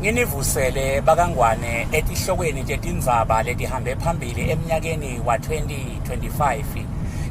Nginivusele bakaNgwane etihlokweni tetindzaba letihambe phambili emnyakeni wa-2025.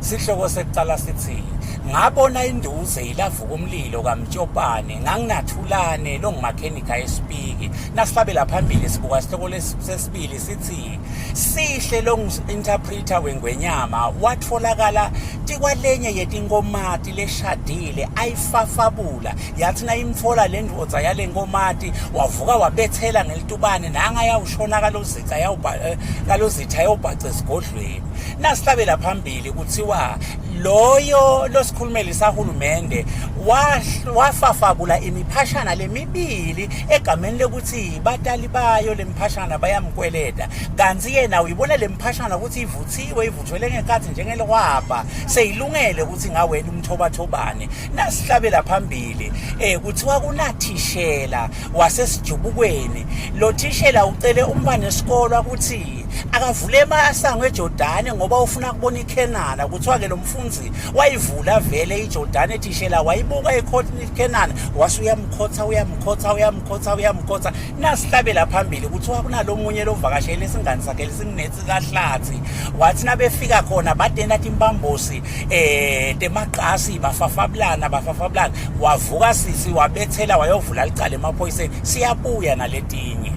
Sihloko sekucala sithi ngabona induze ilavuka umlilo kaMtshopane nganginathulane longumakhenikha esipiki. Nasihlabela phambili sibuka sihloko sesibili sithi Sihle longu-interpreter wengwenyama watfolakala tikwalenye yetinkomati leshadile ayifafabula yathi nayimtfola le ndvodza yale nkomati wavuka wabethela ngelitubane nanga yawushona kalozitha eh, kalozitha yawubhaca esigodlweni nasihlabela phambili kuthiwa loyo losikhulumeli sahulumende wafafabula imiphashana lemibili egameni lekuthi batali bayo lemphashana bayamkweleta kanti yena uyibona lemphashana ukuthi ivuthiwe ivuthwele ngekhathi njengelihwabha seyilungele ukuthi ngawena umthobathobane nasihlabela phambili eh kuthiwa kunathishela wasesijubukweni lo thishela ucele umntwana esikolo ukuthi akavule emasango eJordani ngoba ufuna kubona iKhenana kuthiwa ke lo mfundzi wayivula vele iJordani ethishela wayibuka iKhenana wase uyamkhotha uyamkhotha uyamkhotha uyamkhotha nasihlabela phambili kuthiwa kunalomunye lovakashele isingane sakhe lesingunethi kahlathi wathi nabefika khona batena timpambosi eh temaqasi bafafabulana bafafabulana wavuka sisi wabethela wayovula licala emaphoyiseni siyabuya naletinye.